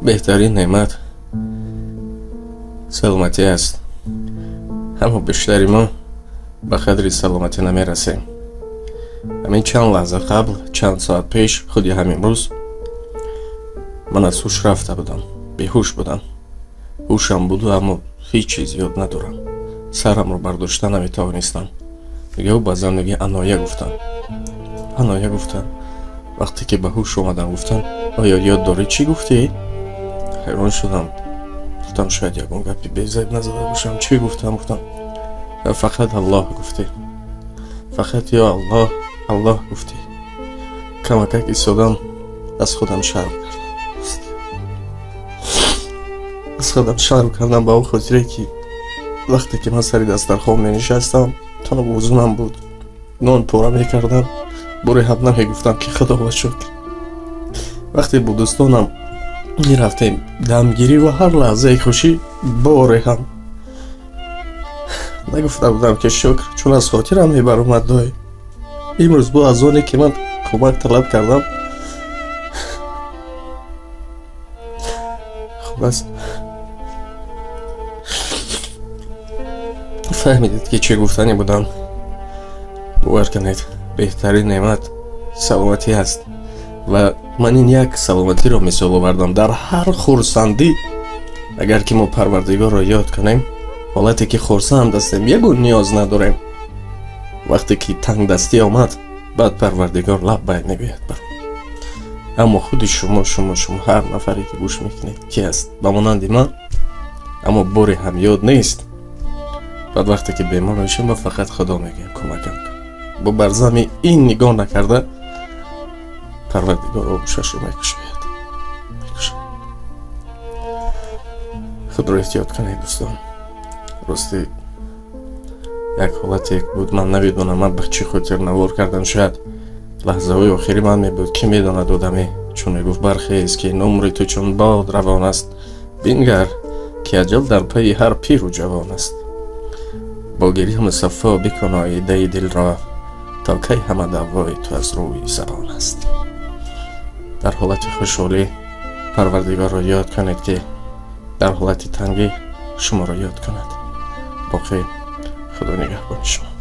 Беҳтарин неъмат саломатӣ аст. Аммо бештари мо ба қадри саломатӣ намерасем. Ҳамин чанд лаҳза қабл, чанд соат пеш, худи ҳамин рӯз ман аз ҳуш рафта будам, беҳуш будам. Ҳушам буду, аммо ҳеҷ чиз ёд надорам. Сарамро бардошта наметавонистам. Мега баъзан мега аноя гуфтам. Аноя гуфтам. Вақте ки ба ҳуш омадам, гуфтам: оё ёд дорӣ чӣ гуфтӣ? Ҳайрон шудам. Гуфтам шояд ягон гапи безайб назада бошам. Чӣ гуфтам? Гуфтам фақат Аллоҳ гуфтӣ. Фақат ё Аллоҳ, Аллоҳ гуфтӣ. Камакак истодам, аз худам шарм кардам. Аз худам шарм кардам ба он хотире ки вақте ки ман сари дастархон менишастам, то вузунам буд, нон пора мекардам, боре ҳам намегуфтам ки худо ба шукр. Вақте бо дӯстонам мерафтем дамгирӣ ва ҳар лаҳзаи хушӣ, боре ҳам нагуфта будам ки шукр, чун аз хотирам мебаромад доим. Имрӯз бо аз оне ки ман кӯмак талаб кардам, хулас фаҳмидед ки чӣ гуфтанӣ будам. Бовар кунед, беҳтарин неъмат саломатӣ аст ва ман ин як саломатиро мисол овардам. Дар ҳар хурсандӣ агар ки мо Парвардигорро ёд кунем, ҳолате ки хурсанд ҳастем, ягон ниёз надорем. Вақте ки тангдастӣ омад, баъд Парвардигор лаббай мегӯяд бар. Аммо худи шумо, шумо, шумо, ҳар нафаре ки гӯш мекунед, ки аст ба монанди ман, аммо боре ҳам ёд нест. Баъд вақте ки бемор мешавем, ба фақат Худо мегӯем кӯмакам кун. Бо барзами ин нигоҳ накарда Парвардигор оғӯшашро мекушояд. Мекушояд. Худро эҳтиёт кунед, дӯстон. Рости як ҳолате буд, ман намедонам ман ба чӣ хотир навор кардам. Шояд лаҳзаҳои охири ман мебуд, ки медонад одаме, чун мегуфт: бархез ки умри ту чун бод равон аст, бингар ки аҷал дар пайи ҳар пиру ҷавон аст. Бо гиря мусаффо бикун оидаи дилро, то кай ҳама даъвои ту аз рӯи забон аст. Дар ҳолати хушҳолӣ Парвардигорро ёд кунед, ки дар ҳолати тангӣ шуморо ёд кунад. Боқӣ Худо нигаҳбони шумо.